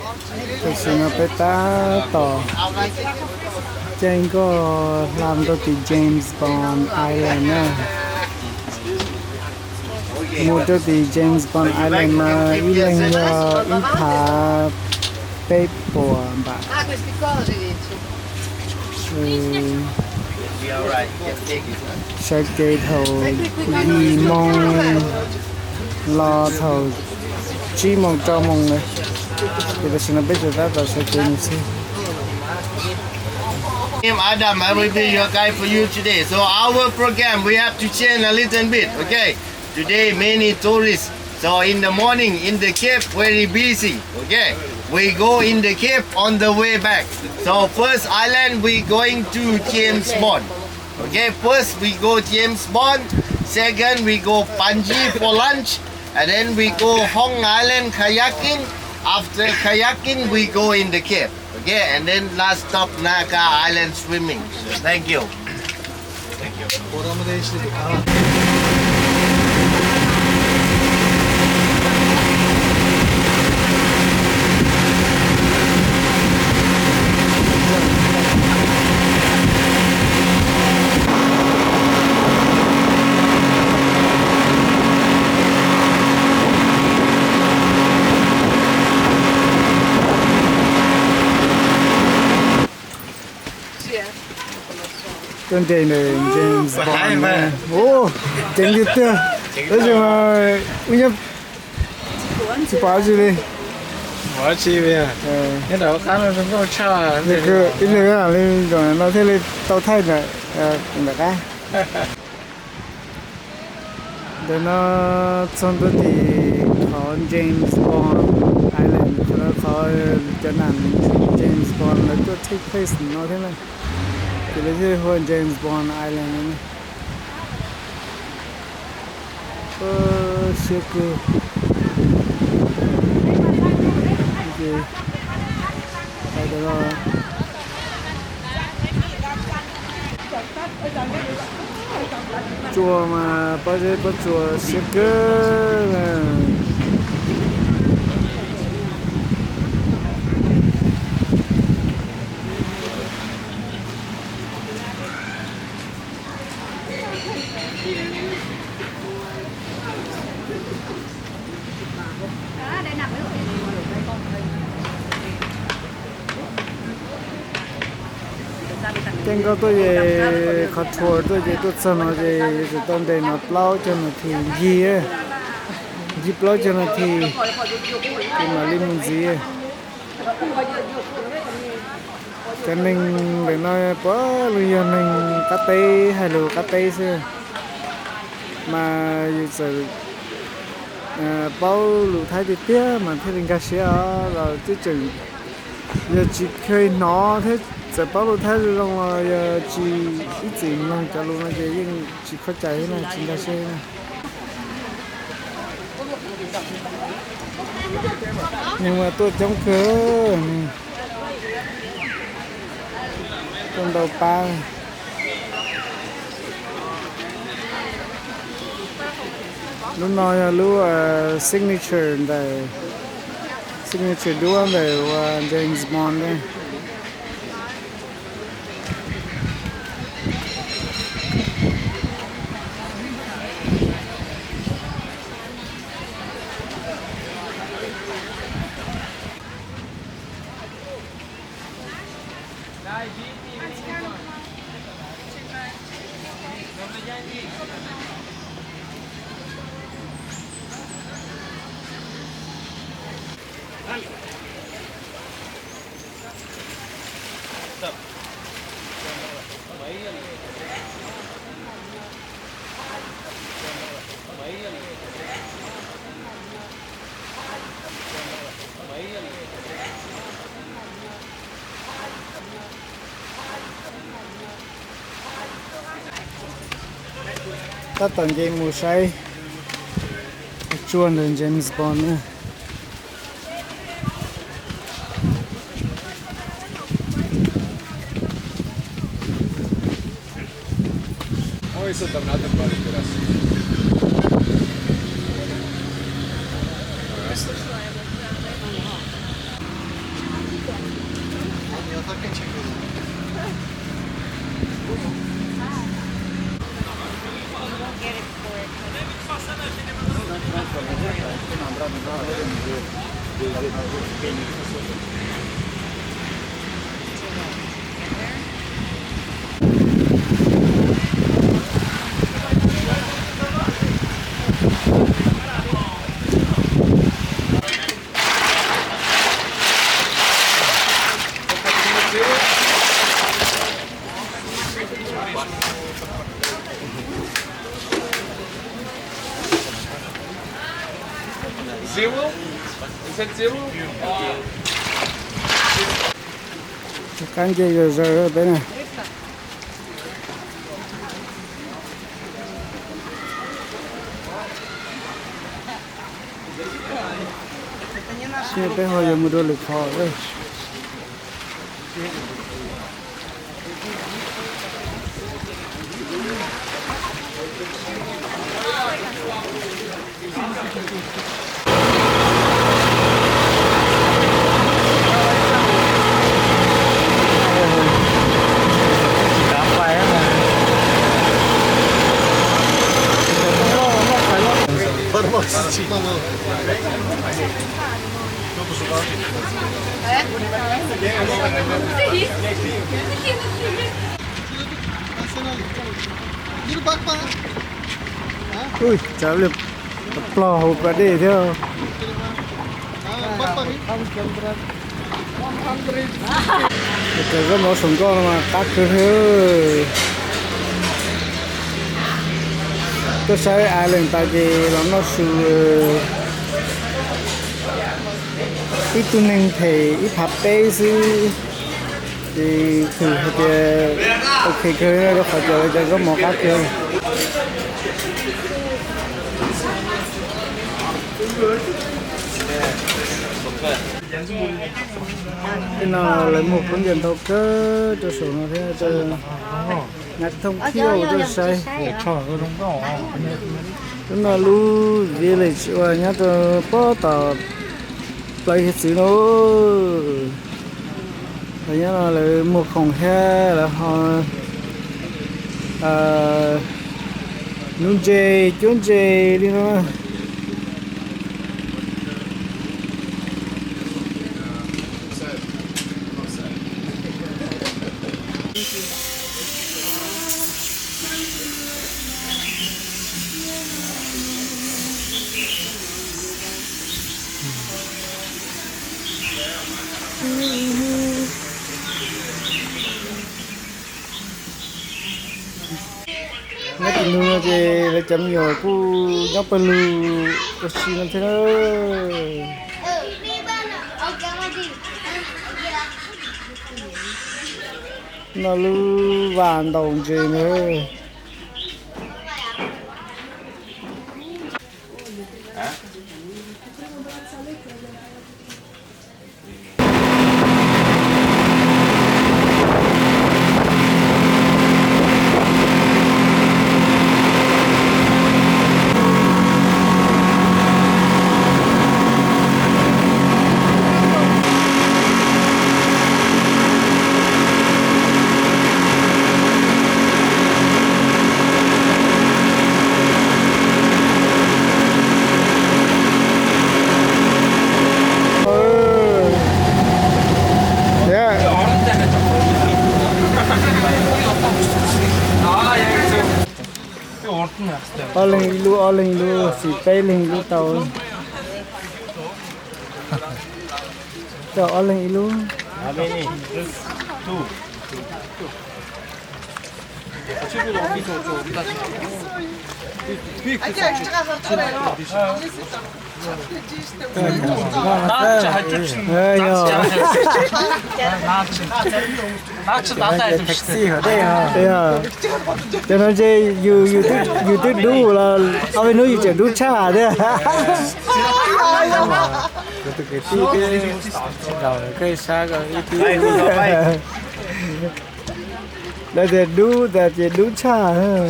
Tam sim no peb tab tom caij nkoj hla rau tim James Bond Island na. Mus rau tim James Bond Island mas ib leeg yog ib phav peb puas npam. Sawv kev thaum yim moos los thaum tsib moos rau moos na. Ces tam sim no peb tseem tab tom sawv kev mus xwb. I'm Adam, I will be your guide for you today. So our program, we have to change a little bit, okay? Today, many tourists. So in the morning, in the cave, very busy, okay? We go in the cave on the way back. So first island, we going to James Bond. Okay, first we go James Bond, second we go Panji for lunch, and then we go Hong Island kayaking. After kayaking, we go in the cave. Okay, and then last stop Naga Island swimming. Thank you. Tuaj nres ntawm James Bond na. Ua, ceev tiag tiag. Tab sis mas ua nyob tsis pom dab tsi li. Ib leeg li no thiaj li tau thaij ntawm qab. Ntawm no txog ntua tim qhov James Bond Island, qhov no qhov cov nam James Bond lawv tuaj take place no thiab na, ces lawv thiaj hu ua James Bond Island no. Siab kawg. Tsuas mas pob zeb pob tsuas siab kawg. Caij nkoj tuaj ces qhov tour tuaj ces tuaj txog no ces yuav tsum tau nres no plaub caug nas this ncig, ncig plaub caug nas this ces mam li mus ntxiv. Cov neeg ntawm no puav leej yog neeg qab teb hais lus qab teb xwb, mas yus txawm paub lus Thaib tiag tiag mas thiaj li nkag siab os, los twb tseem yog tsis kheev hnov thiab, txawm paub lus Thaib zoo los yog tsis ib txwm mloog cov lus no ces yeej tsis khuaj cai thiab na, tsis nkag siab thiab na. Neeg mas tuaj coob kawg, tuaj ntau pab. Lub no yog lub signature ntawm, signature duab ntawm uas James Bond ne. Tab tom nce mus saib tsuas ntawm James Bond na. Qab nce zog zaws peb na. Peb ho yuav mus dua lwm qhov. Ui, tsam li plog hauv pas dej thiab. Cov zaub mov saum nkoj no mas qab kawg li. Tuaj saib island tas ces los noj su. Ib tug neeg them ib phav peb xwb. Ces thwm hais tias ok kawg rau qhov tias lawv cov zaub mov qab kawg. Tej no lawv muag khaub ncaws ntau kawg rau saum no thiab, nas thooj thiab tuaj saib. Lub no lub village uas nyob rau pob tom plawv hiav txwv no. Lawv nyob no lawv muag khoom thiab lawv ho nuv ntses cuab ntses li no. Nyob tim no ces lawv cov me nyuam kuj nyob pawg lug ua si no thiab na. No lub vas ntaus ntses na. Ob leeg ib lub, ob leeg ib lub, xim peb leeg lub tau. Coj ob leeg ib lub. Cov no ntshe yus twb dub los ob peb hnub yus tseem dub tshaj thiab. Kuv tus kwv tij twb zaum koj sab ko ib tug. Lawv tias dub tas ces dub tshaj.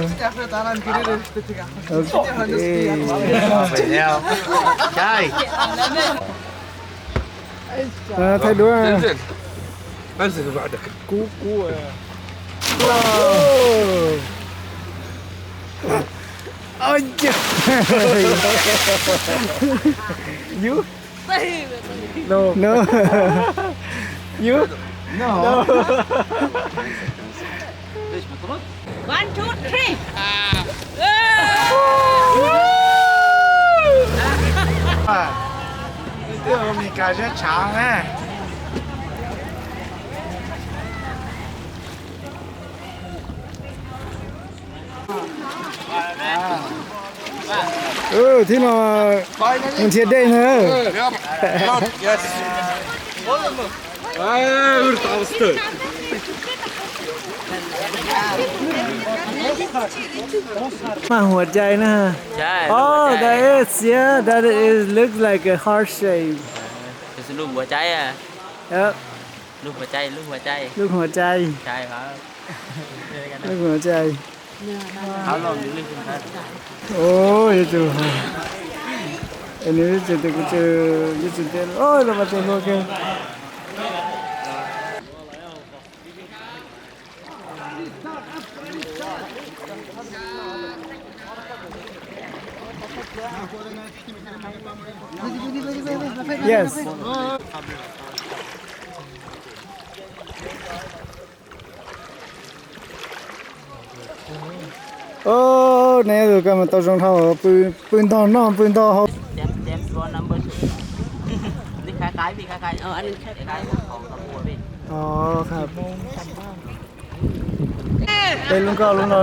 Thaij duab. Kub kub. Ôi, chết. You? No. No. You? No. No. One, two, three. Twb ua Meskas zeb tshav ne. Thib no mus nrhiav dej na. Mas hua cai na. Oh, that is, yeah, that is, looks like a heart shape. Yep. Lub hua cai. Lub hua cai. Ua, yuav tsum, nws yuav tsum tias kuv tsum, yuav tsum tias, oj, los mas tus hlua kiag. Yes. Oj, neb tus koj mas tau zoo dhau, pw ntog noj pw ntog haus. Peb lub nkoj lub no.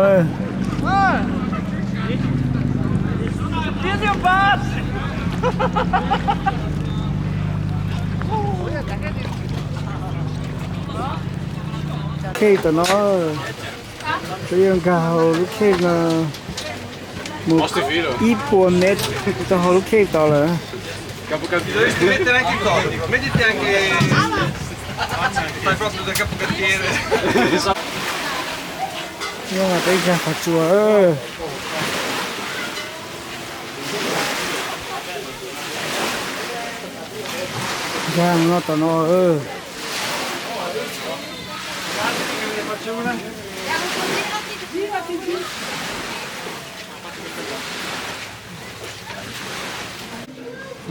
Khej tom no, peb yuav nkag hauv lub khej no mus ib puas mev rau hauv lub khej tod lawm. Nyob mas peb nkag qhov tsua. Nkag no tom no.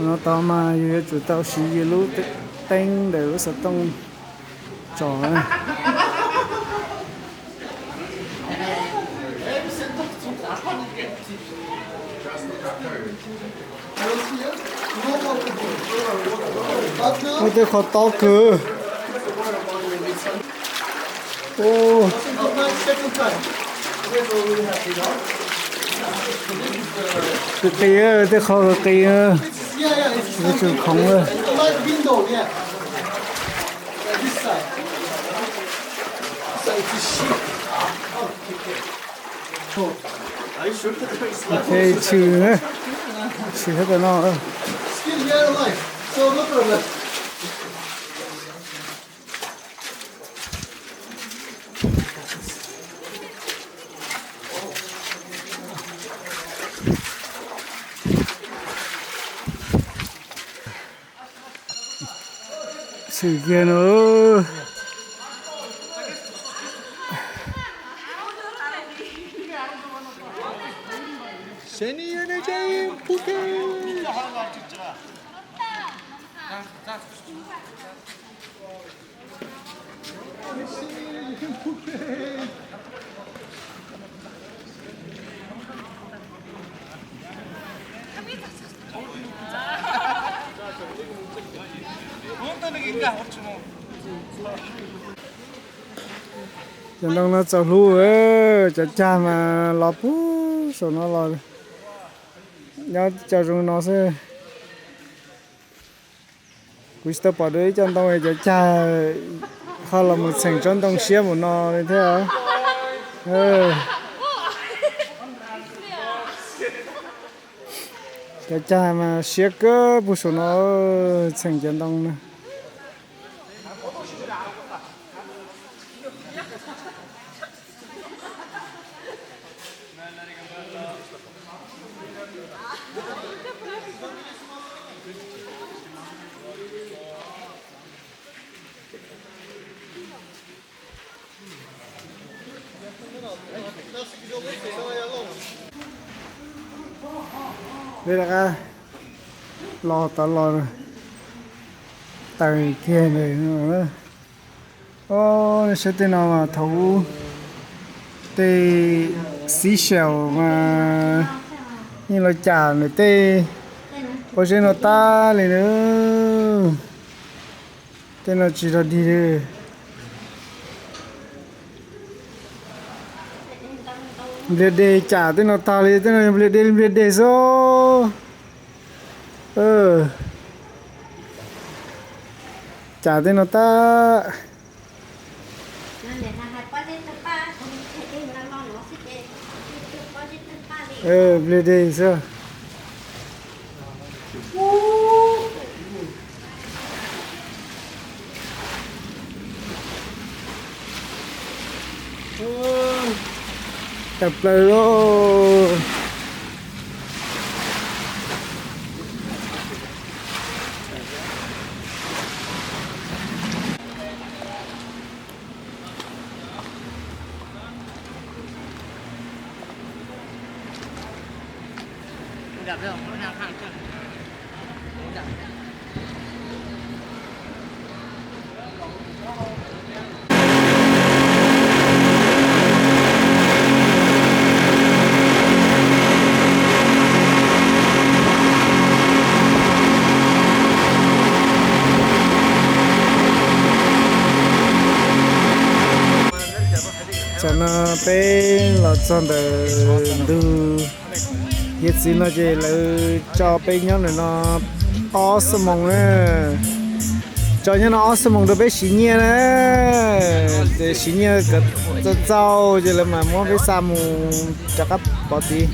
No tod mas yus yuav tsum tau siv yus lub teeb ntawm lub xov tooj tsom na. Muaj tej qhov tob kawg. Qis qis, tej qhov qis qis, yuav tsum khoov. Tshwm, tshwm sab tom no. Tshwm kiag no. Cov ntoo no txaus hlub, cov cag mas los puag saum no los, nyob cov zoo no xwb. Kuv tsis tau pom dua ib co ntoo cov cag ho los mus txheem tsob ntoo siab mus no li thiab. Cov cag mas siab kawg puag saum no, txheem cov ntoo na. Peb rov qab los tod los tawm kiag ntawm no. Os, saib tej no mas thaum ub tej seashell mas yeej los cam ntawm tej pob zeb no tag li na. Tej no tsis rog dig li. Npliag deg cam tej no tag li, tej no npliag deg npliag deg xwb. Cam tej no tag. Npliag deg xwb. Tawm plaws lauj. Tam no peb los txog ntawm ntug hiav txwv no ces lawv tso peb nyob ntawm no ob xuab moos na. Tso nyob no ob xuab moos rau peb siv nyiaj na. Ces siv nyiaj kom txaus txaus ces lawv mam muab peb xa mus rov qab pov tid.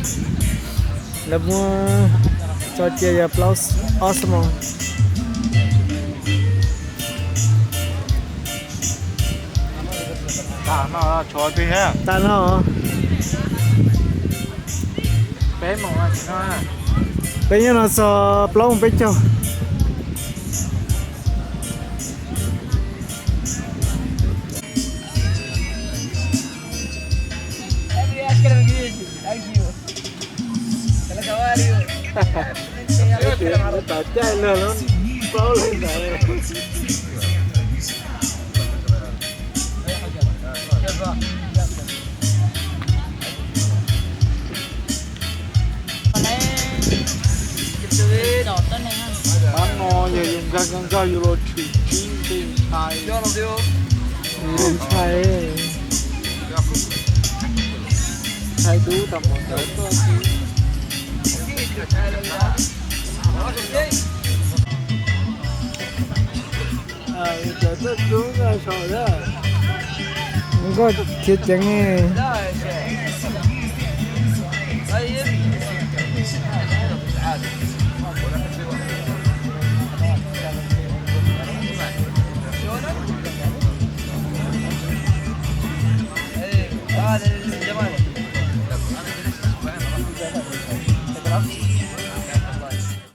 Lawv muab tso cia yog plaub, ob xuab moos. Tag no. Peb nyob no txog plaub moos peb caug. Tom caij lawm plaub leeg ntawd. Qab no yog yus nkag nkag nkag yus los tshwm tsib tej ntshai. Ntshai, ntshai dub tau mus ntawd tuaj xwb. Nkauj khiav ceev.